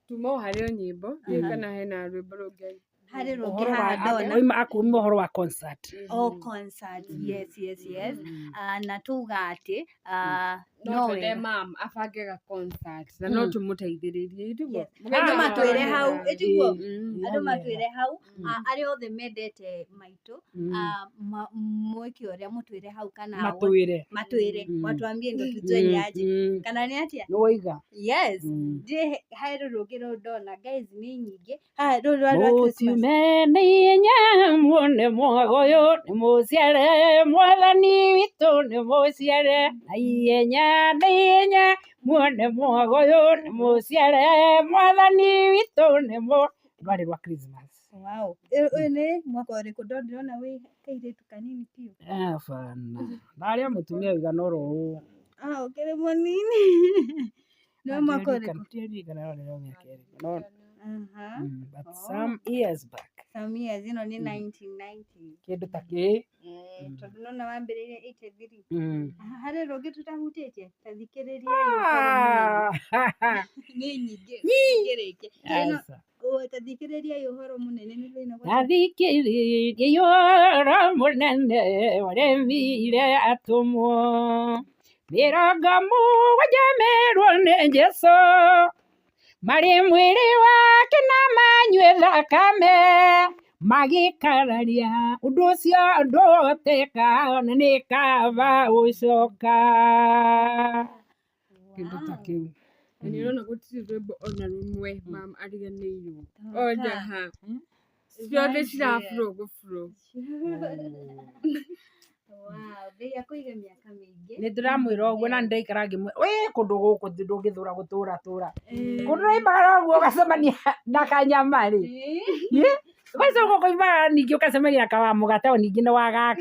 Tuma o harĩ o nyĩmbo, ndiũĩ kana hena rwĩmbo rũngĩ. Harĩ rũngĩ Ũhoro haha wa ndona. oima akuma ũhoro wa concert. Oh, concert. Yes, yes, yes. Ah, na tuga atĩ, ah, No No twende wega. Mam abange ga concert na no tũmũteithĩrĩrie tiguo. Yes. Andũ matwĩre hau, ĩtiguo? Andũ Ĩĩ. Matwĩre hau, arĩa othe mendete maitũ, mwĩke ũrĩa mũtwĩre hau kana Matwĩre. Matwĩre, watuambie ndo tujue ni aje kana nĩ atĩa. Nĩ woiga. Yes. Ndiĩ harĩ rũrũ rũngĩ rũu ndona, guys, nĩ nyingĩ haha, rũrũ rwa Christmas. Mũtume nĩ inyenya muone mwagoyo nĩ mũciare mwathani witũ nĩ mũciare na ihenya nĩ ihenya muone mwagoyo nĩ mũciare mwathani witũ nĩ mũ rwarĩ rwa Christmas. Wow. Ũyũ nĩ mwaka ũrĩkũ? Ndĩrona wĩ kairĩtu kanini biũ. Abana ndarĩ o mũtumia ũigana oro ũũ. Ah, ũkĩrĩ mũnini. Nĩ mwaka ũrĩkũ? Ndirikana rwarĩ rwa mĩaka ĩrĩkũ no but Oh. some years back. Some years, ĩno nĩ 1990. Kĩndũ ta kĩ. Eh, tondũ nona wambĩrĩirie 83. Aha, harĩ rũngĩ tũtahutĩtie? Ta thikĩrĩria ũhoro mũnene. Nĩ nyingĩ ũngĩrĩkia. Ĩno Aca. Ta thikĩrĩria ũhoro mũnene nĩ rũinagwo. Athikĩrĩria ũhoro mũnene waremire atũmwo 70 merwo nĩ Jesũ marĩ mwĩrĩ wake na manyue thakame magĩkararia ũndũ ũcio ndũhoteka na nĩ kaba gũcoka kĩndũ ta kĩu. Na nĩ ũrona gũtirĩ rwĩmbo ona rũmwe mam ariganĩirwo ona ha ciothe ciraflow gũflow. Wow, Ngai akũige mĩaka mĩingĩ. Nĩ ndĩramwĩra ũguo na nĩndaikara ngĩmwĩra wĩ kũndũ gũkũ ndũngĩthũra gũtũra tũra kũndũ ũraimagara ũguo ũgacemania na kanyama rĩ ũgacoka ũkoimagara ningĩ ũgacemania na kawamũgate o ningĩ nĩ wagaka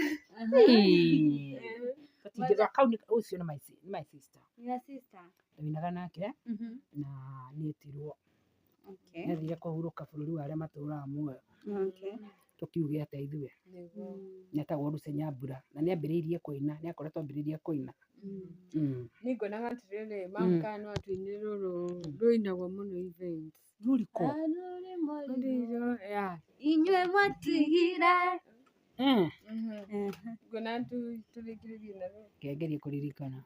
tũtingĩthũra kau ũcio nĩ my sister. Your sister. Ndũinaga nake na nĩetirwo nĩathire kũhurũka bũrũri wa arĩa matũraga muoyo. Tũkiuge atĩa ithuĩ nĩetagwo Lucy Nyambura na nĩambĩrĩirie kũina nĩakoretwo ambĩrĩirie kũina. Niĩ nguonaga atĩrĩrĩ mam kana no atũinĩre rũrũ rũinagwo mũno events. Rũrĩkũ? Rũrĩ yeah. Inyuĩ mwatigire. Nguona tũrĩkĩrĩrie naruo. Reke ngerie kũririkana.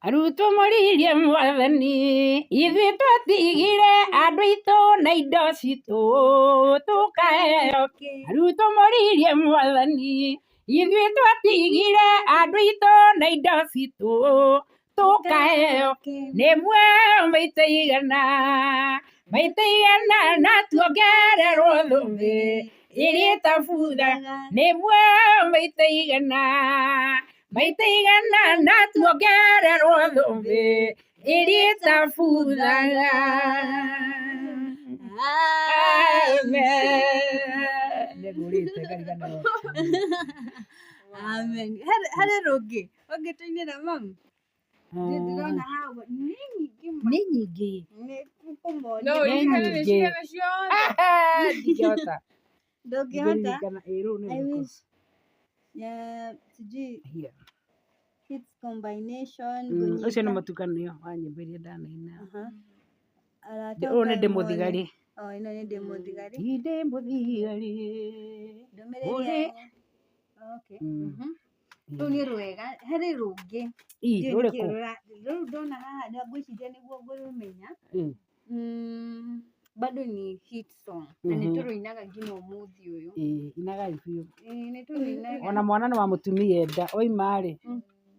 Arutwo moririe mwathani ithuĩ twatigire andũ aitũ na indo citũ tũkaheo kĩ. Arutwo moririe mwathani ithuĩ twatigire andũ aitũ na indo citũ tũkaheo kĩ. Nĩ muoyo maita igana maita igana na tuongererwo thũmbĩ ĩrĩa ĩtabuthaga. Nĩ muoyo maita igana maita igana na tuongererwo thũmbĩ ĩrĩa ĩtabuthaga. Amen. Nĩngũrĩte ngariganĩrwo. Amen. Harĩ rũngĩ ũngĩtũinĩra mam? Ndĩrona haha ũguo nĩ nyingĩ ma. Nĩ nyingĩ. Nĩ kũmoria. No Nĩ ũririkane nĩ nyingĩ. cigana ciothe. Ndingĩhota. Ndũngĩhota. Ndingĩririkana. Ĩ rũu nĩ I rũrĩkũ? wish. Yeah, sijui Here. hits combination Ũcio nĩ ngũnyita. mũtukanio wa nyĩmbo iria ndanaina. Arata Ũyũ nĩ ũkai ndĩ muone. mũthigari. Oh, ĩno nĩ ndĩ mũthigari. Ndĩ mũthigari. Ndũmĩrĩri Ũrĩ ya Okay. Rũu nĩ rwega. Harĩ rũngĩ. Ĩ Ndiũĩ nĩkĩĩ rũrĩkũ? Rũu ndona haha na ngwĩciria nĩguo ngũrũmenya. Bado ni hit song na nĩ tũrũinaga nginya ũmũthĩ ũyũ. Ĩ inagai biũ. Ĩĩ nĩ tũrũinaga. Ona mwana nĩ wa mũtumia enda oima rĩ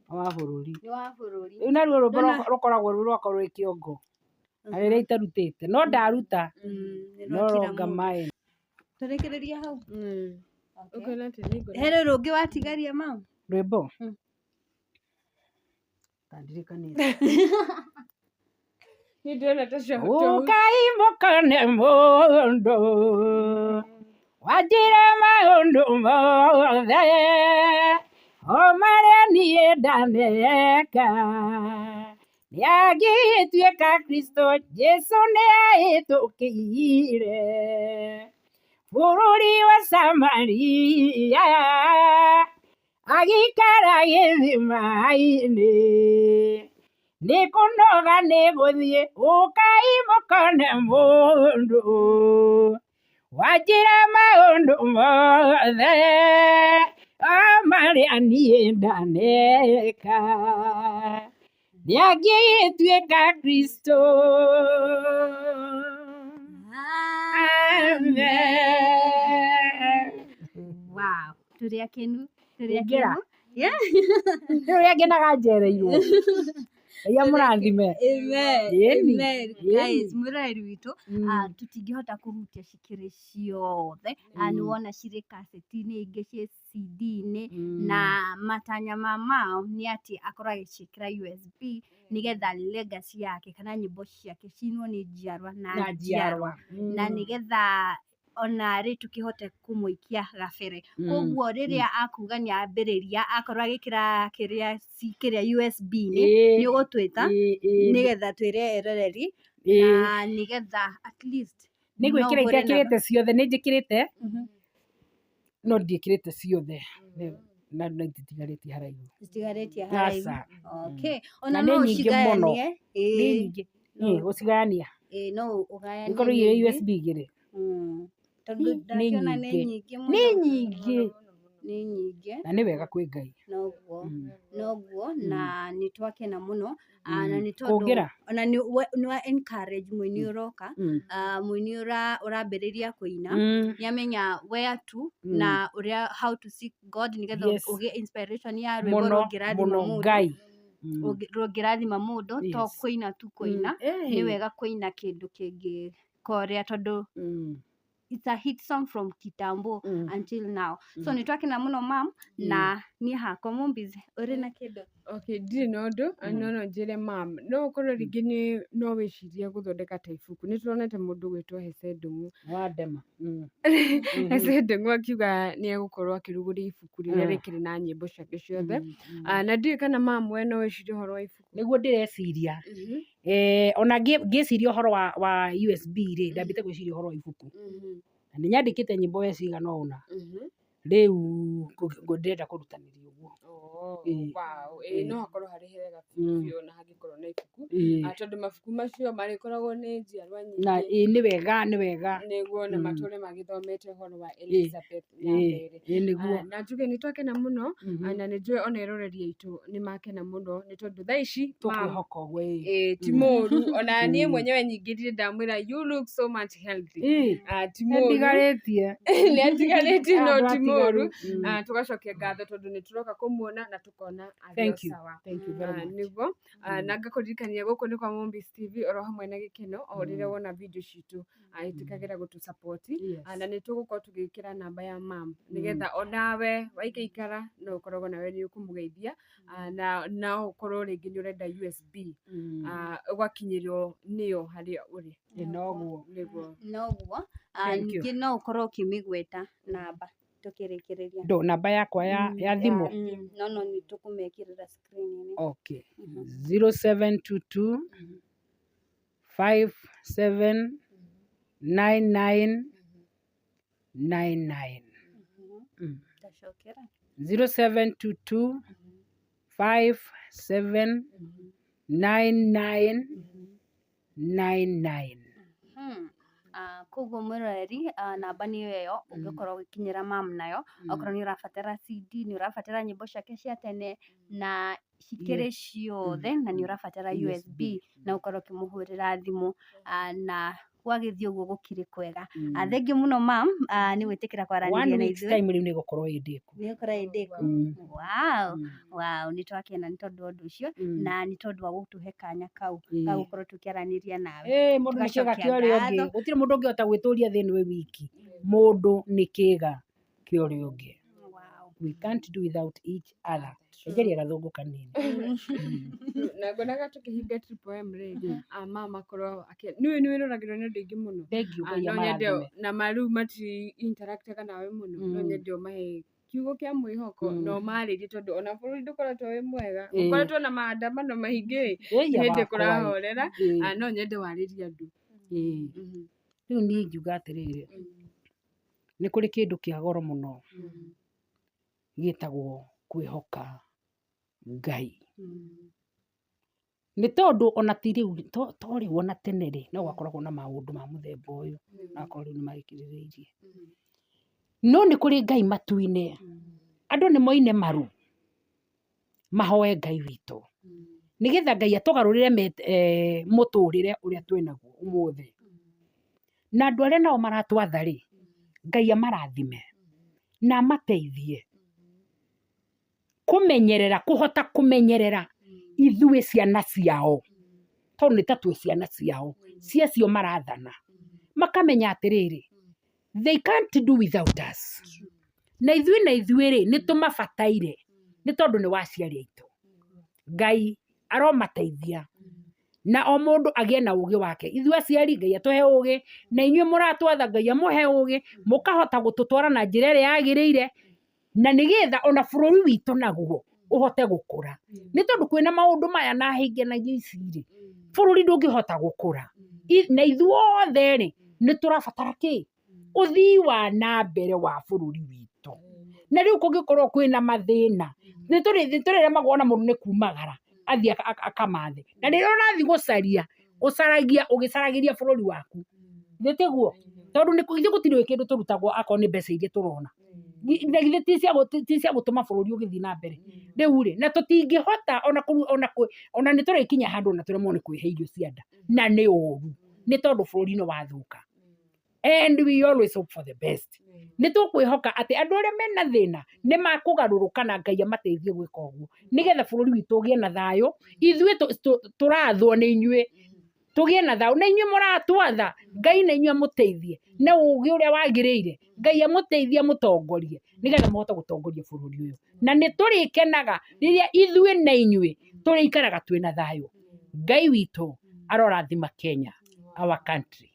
nĩ wa bũrũri. Nĩ wa bũrũri. Rĩu naruo rwĩmbo Ndona rũkoragwo rwĩ rwakwa rwĩ kĩongo na rĩrĩa itarutĩte no ndaruta Nĩ no rwakira ronga mũndũ. maĩ. Tũrĩkĩrĩrie hau. Okay. Ũkona atĩ nĩ nguona Harĩ rũngĩ watigaria mam? Rwĩmbo tandirikanĩte. Niĩ ndĩrona ta cia Ũkai mũkone mũndũ wanjĩra maũndũ mothe o marĩa niĩ ndaneka nĩagĩtuĩka Kristo Jesũ nĩahĩtũkĩire bũrũri wa Samaria agĩikara gĩthima-inĩ nĩ kũnoga nĩ gũthiĩ ũkai mũkone mũndũ wanjĩra maũndũ mothe o Marĩa niĩ ndaneka nĩangĩgĩtuĩka Kristo. Amen. Wow, tũrĩ akenu, tũrĩ Hongera. akenu. Yeah. Nĩ ũrĩa ngenaga njereirwo. Ngai amũrathime. Amen. Ĩni. Amen. Ĩni. Guys, mwĩroreri witũ, tũtingĩhota kũhutia cikĩrĩ ciothe. Nĩ wona cirĩ kaseti-inĩ, ingĩ ciĩ CD-inĩ, na matanya ma mao nĩ atĩ akorwo agĩciĩkĩra USB nĩgetha legacy yake kana nyĩmbo ciake cinwo nĩ njiarwa na Na njiarwa njiarwa. na nĩgetha ona rĩ tũkĩhote kũmũikia gabere. Koguo rĩrĩa akuga nĩ ambĩrĩria akorwo agĩkĩra kĩrĩa kĩrĩa USB-inĩ nĩ ũgũtwĩta nĩgetha twĩre eroreri na nĩgetha at least Nĩ no gwĩkĩra ũhũre namba. itekĩrĩte ciothe, nĩ njĩkĩrĩte no ndiĩkĩrĩte ciothe. Na no itigarĩtie haraihu. Citigarĩtie haraihu. Aca. Okay. Na Ona nĩ no nyingĩ mũno. ũcigayanie. Nĩ Ĩĩ, nyingĩ. Ĩ, gũcigayania. Ĩĩ, no ũgayanie Ikorwo irĩ nyingĩ. USB igĩrĩ. Tondũ Nĩ ndakĩona nĩ nyingĩ. nyingĩ Nĩ mũno. nyingĩ. Nĩ nyingĩ. Na nĩ wega kwĩ Ngai. Noguo. Noguo na nĩ twakena mũno. Na nĩ tondũ Kũngĩra. Ona nĩ wa encourage mũini ũroka, mũini ũrambĩrĩria kũina, nĩ amenya where to na ũrĩa how to seek God nĩgetha ũgĩe inspiration ya rwĩmbo Mũno rũngĩrathima mũno mũndũ. Ngai. Rũngĩrathima mũndũ to kũina tu kũina, nĩ wega kũina kĩndũ kĩngĩkorea tondũ it's a hit song from kitambo until now. So nĩ twakena mũno mam, na niĩ hakwa Mumbiz ũrĩ na kĩndũ? Okay, ndirĩ na ũndũ, no no njĩre mam, no ũkorwo rĩngĩ nĩ no wĩcirie gũthondeka ta ibuku. Nĩ tũronete mũndũ ũgwĩtwo Hece Ndung'u. Wandema. Hece Ndung'u akiuga nĩ egũkorwo akĩrugũria ibuku rĩrĩa rĩkĩrĩ na nyĩmbo ciake ciothe. Na ndiũĩ kana mam we no wĩcirie ũhoro wa ibuku. Nĩguo ndĩreciria. Ona ngĩciria ũhoro wa USB rĩ, ndambĩte gwĩciria ũhoro wa ibuku. Na nĩ nyandĩkĩte nyĩmbo we cigana ũna. Rĩu ndĩrenda kũrutanĩria ũguo. Oh, Ĩĩ. wow. Ĩĩ, Ĩĩ. no hakorwo harĩ hega biũ na hangĩkorwo na ibuku. Tondũ mabuku macio marĩkoragwo nĩ njiarwa Na nyingĩ. ĩĩ nĩ wega, nĩ wega. Nĩguo na matũre magĩthomete ũhoro wa Elizabeth Nyambere. Ĩĩ nĩguo. Na njuge nĩ twakena mũno, na nĩ njũĩ ona eroreri aitũ nĩ makena mũno nĩ tondũ thaa ici mam, Tũkwĩhoka ũguo ĩĩ. ĩĩ, ti mũru ona niĩ mwenyewe nyingĩ ndirĩ ndamwĩra you look so much healthy. Ti mũru. Nĩndigarĩtie. Nĩ atigarĩtie no Andũ ti mũru. atigaru. Tũgacokia ngatho tondũ nĩ tũroka kũmuona na tũkona arĩ o Thank you. sawa. Thank you very much. Nĩguo. Na ngakũririkania gũkũ nĩ kwa Mumbiz TV oro hamwe na gĩkeno o rĩrĩa wona video citũ, ĩtĩkagĩra gũtũ support. Na nĩ tũgũkorwo tũgĩkĩra namba ya mam nĩgetha onawe waikaikara no ũkoragwo nawe nĩ ũkũmũgeithia, na no ũkorwo rĩngĩ nĩ ũrenda USB, ũgakinyĩrwo nĩyo harĩa ũrĩ. Ĩ noguo. Nĩguo. Noguo. Thank you. Ningĩ no ũkorwo ũkĩmĩgweta namba tũkĩrĩkĩrĩria. Ndo namba yakwa ya thimũ. No no nĩ tũkũmekĩrĩra screen-inĩ. Okay. 0722 57 99 99. Tacokera. 0722 57 99 99. Koguo mwĩroreri, namba nĩyo ĩyo ũngĩkorwo ũgĩkinyĩra mam nayo okorwo nĩ ũrabatara CD, nĩ ũrabatara nyĩmbo ciake cia tene na cikĩrĩ ciothe, na nĩ ũrabatara USB na ũkorwo ũkĩmũhũrĩra thimũ, na gwagĩthiĩ ũguo gũkĩrĩ kwega. Thengiũ mũno mam, nĩ gwĩtĩkĩra kwaranĩria One na week's ithuĩ. time rĩu nĩ gũkorwo ĩ ndĩku. Nĩ gũkorwo ĩ ndĩku. Wow, wow, nĩ twakena nĩ tondũ wa ũndũ ũcio na nĩ tondũ wa gũtũhe kanya kau ga gũkorwo tũkĩaranĩria nawe. Ĩĩ mũndũ nĩ kĩĩga Tũgacokia kĩa ũrĩa ũngĩ. ngatho. Gũtirĩ mũndũ ũngĩhota gwĩtũria thĩ ĩno e wiki. Mũndũ nĩ kĩĩga kĩa ũrĩa ũngĩ. Wow. We can't do without each other. Enjeria gathũngũ kanini. Na nguonaga tũkĩhinga Triple M rĩ, mama akorwo nĩũĩ nĩ wĩroragĩrwo nĩ andũ aingĩ mũno. Thengiũ Ngai No nyende amarathime. na marĩu mati interactaga nawe mũno, no nyende ũmahe kiugo kĩa mwĩhoko na ũmarĩrie tondũ ona bũrũri ndũkoretwo wĩ mwega, ũkoretwo na maandamano maingĩ ĩ, Ĩiya nĩ hĩndĩ wakwa ĩ. kũrahorera, no nyende warĩrie andũ. Rĩu niĩ ingiuga atĩrĩrĩ, nĩ kũrĩ kĩndũ kĩa goro mũno gĩtagwo kwĩhoka Ngai. Nĩ tondũ ona ti rĩu, to rĩu ona tene rĩ, no gwakoragwo na maũndũ ma mũthemba ũyũ, no akorwo rĩu nĩ magĩkirĩrĩirie. No nĩ kũrĩ Ngai matu-inĩ. Andũ nĩ moine maru mahoe Ngai witũ nĩgetha Ngai atũgarũrĩre mũtũrĩre ũrĩa twĩnaguo ũmũthĩ. Na andũ arĩa nao maratwatha rĩ, Ngai amarathime na amateithie kũmenyerera, kũhota kũmenyerera ithuĩ ciana ciao, tondũ nĩ ta twĩ ciana ciao, cia acio marathana. Makamenya atĩrĩrĩ, they can't do without us. Na ithuĩ na ithuĩ rĩ, nĩ tũmabataire nĩ tondũ nĩ waciari aitũ. Ngai aromateithia na o mũndũ agĩe na ũgĩ wake. Ithuĩ aciari Ngai atũhe ũgĩ, na inyuĩ mũratwatha Ngai amũhe ũgĩ, mũkahota gũtũtwara na njĩra ĩrĩa yagĩrĩire, na nĩgetha ona bũrũri witũ naguo ũhote gũkũra. Nĩ tondũ kwĩna maũndũ maya na hĩnganagia ici rĩ, bũrũri ndũngĩhota gũkũra. Na ithuothe rĩ, nĩ tũrabatara kĩ? Ũthii wa na mbere wa bũrũri witũ. Na rĩu kũngĩkorwo kwĩna mathĩna, nĩ tũrĩremagwo ona mũndũ nĩ kumagara athiĩ akamathe. Na rĩrĩa ũrathiĩ gũcaria, ũcaragia ũgĩcaragĩria bũrũri waku. Githĩ tiguo? Tondũ ithuĩ gũtirĩ kĩndũ tũrutagwo akorwo nĩ mbeca iria tũrona. Na githĩ ti cia gũtũma bũrũri ũgĩthiĩ na mbere? Rĩu rĩ, na tũtingĩhota ona nĩ tũrĩkinya handũ ona tũremwo nĩ kwĩhe irio cia nda, na nĩ ũru, nĩ tondũ bũrũri nĩ wathũka. And we always hope for the best. Nĩ tũkwĩhoka atĩ andũ arĩa mena thĩna nĩ makũgarũrũka na Ngai amateithie gwĩka ũguo, nĩgetha bũrũri witũ ũgĩe na thayũ. Ithuĩ tũrathwo nĩ inyuĩ, tũgĩe na thayũ, na inyuĩ mũratwatha, Ngai na inyuĩ amũteithie na ũgĩ ũrĩa wagĩrĩire, Ngai amũteithie amũtongorie, nĩgetha mũhote gũtongoria bũrũri ũyũ. Na nĩ tũrĩkenaga rĩrĩa ithuĩ na inyuĩ tũrĩikaraga twĩna thayũ. Ngai witũ arorathima Kenya, our country.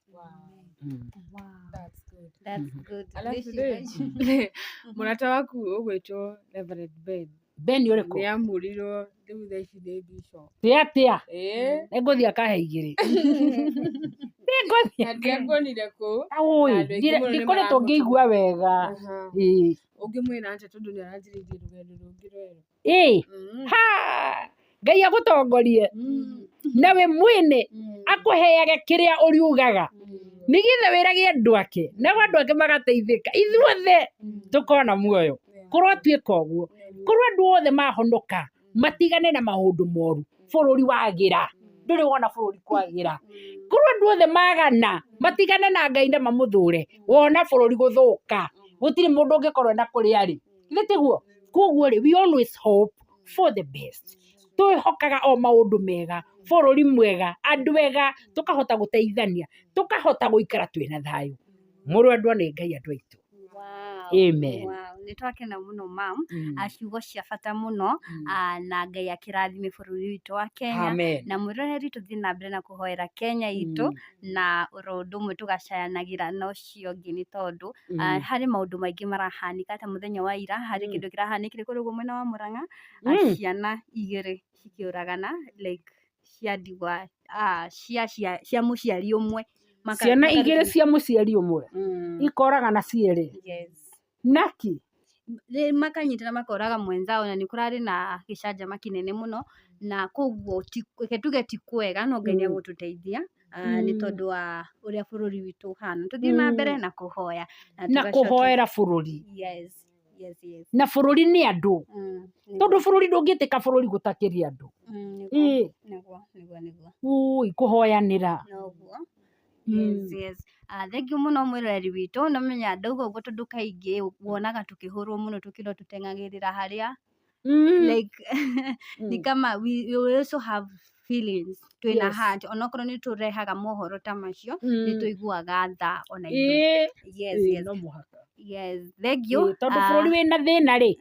That's good. That's good. Alafu Rĩciria- rĩ, mũrata waku ũgwĩtwo Reverend Ben Ben ũrĩkũ? nĩ amũrirwo rĩu thaa ici nĩ bishop. Nĩ atĩa? Ĩĩ. Nĩngũthiĩ akahe igĩrĩ. Nĩngũthiĩ. Na ndiakuonire kũu. Ũĩ, Na andũ aingĩ mũno nĩ ndikoretwo ngĩigua wega. Aha. Ĩĩ. Ũngĩmwĩra atĩa tondũ nĩ aranjĩrĩirie rũgendo rũngĩ rwerũ? Ĩĩ. Ha! Ngai agũtongorie na we mwene akũheage kĩrĩa ũriugaga nĩgetha wĩrage andũ ake nao andũ ake magateithĩka ithuothe tũkona muoyo. Kũrotuĩka ũguo, korwo andũ othe mahonoka matigane na maũndũ moru, bũrũri wagĩra. Ndũrĩ wona bũrũri kwagĩra. Korwo andũ othe magana matigane na Ngai na mamũthũre, wona bũrũri gũthũka. Gũtirĩ mũndũ ũngĩkorwo ena kũrĩa arĩ. Githĩ tiguo? Koguo rĩ, we always hope for the best. Twĩhokaga o maũndũ mega, bũrũri mwega, andũ ega, tũkahota gũteithania, tũkahota gũikara twĩna thayũ. Mũrũ andũ nĩ Ngai andũ aitũ. Wow. Amen. Wow. Nĩ twakena mũno mam. Ciugo cia bata mũno. Na Ngai akĩrathime bũrũri witũ wa Kenya. Amen. Na mwĩroreri tũthiĩ na mbere na kũhoera Kenya itũ na oro ũndũ ũmwe tũgacayanagĩra na ũcio ũngĩ nĩ tondũ harĩ maũndũ maingĩ marahanĩka ta mũthenya wa ira harĩ kĩndũ kĩrahanĩkire kũrĩa ũguo mwena wa Mũrang'a, ciana igĩrĩ cikĩũragana like cia ndigwa, cia mũciari ũmwe. Ciana igĩrĩ cia mũciari ũmwe ikoragana cierĩ? Yes. Naki? Makanyitana makoraga mwenzao, na nĩ kũrarĩ na gĩcanjama kĩnene mũno, na koguo reke tuge ti kwega, no Ngai nĩ egũtũteithia nĩ tondũ wa ũrĩa bũrũri witũ ũhana. Tũthiĩ na mbere na kũhoya na kũhoera bũrũri. Yes. Na bũrũri nĩ andũ. Tondũ bũrũri ndũngĩtĩka bũrũri gũtakĩrĩ andũ. Nĩguo, nĩguo, nĩguo. Ui, kũhoyanĩra. Noguo. Yes. Thank you mũno mwĩroreri witũ. No menya ndauga ũguo tondũ kaingĩ wonaga tũkĩhũrwo mũno tũkĩrwo tũteng'agĩrĩra harĩa like ni kama we also have feelings, twĩna heart, onokorwo nĩ tũrehaga mohoro ta macio, nĩ tũiguaga tha ona ithuĩ. Yes. No mũhaka. Yes, thank you. Tondũ bũrũri wĩna thĩna rĩ,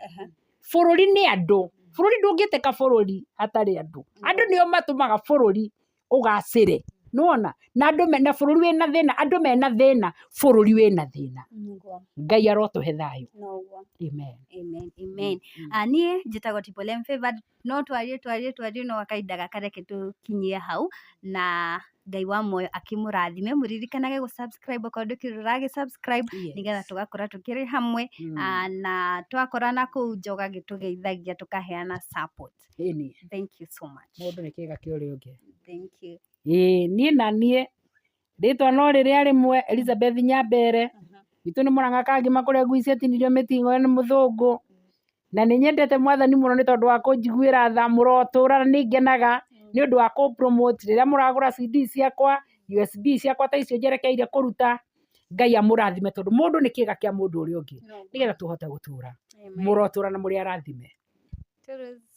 bũrũri nĩ andũ. Bũrũri ndũngĩtĩka bũrũri hatarĩ andũ. Andũ nĩo matũmaga bũrũri ũgacĩre. Nĩwona? Na andũ mena bũrũri wĩna thĩna, andũ mena thĩna, bũrũri wĩna thĩna. Ngai arotũhe thayũ. Amen. Amen, amen. Niĩ njĩtagwo Tipolem Favored, no twarie twarie twarie no kahinda gaka reke tũkinyie hau, na Ngai wa muoyo akĩmũrathime. Mũririkanage gũ subscribe okorwo ndũkĩrĩ ũragĩ subscribe, nĩgetha tũgakorwo tũkĩrĩ hamwe, na twakorana kũu nja ũgagĩtũgeithagia tũkaheana support. Thank you so much. Mũndũ nĩ kĩga kĩa ũrĩa ũngĩ. Thank you. Ĩĩ, niĩ na niĩ rĩtwa no rĩrĩa rĩmwe, Elizabeth Nyambere. Witũ nĩ Mũrang'a Kangima kũrĩa ngui ciatinirio mĩting'oe nĩ mũthũngũ. Na nĩ nyendete mwathani mũno nĩ tondũ wa kũnjiguĩra tha, mũrotũra na nĩ ngenaga nĩ ũndũ wa kũ promote rĩrĩa mũragũra CD ciakwa, USB ciakwa ta icio njerekeire kũruta. Ngai amũrathime tondũ mũndũ nĩ kĩga kĩa mũndũ ũrĩa ũngĩ, nĩgetha tũhote gũtũra. Mũrotũra na mũrĩ arathime. Toodles.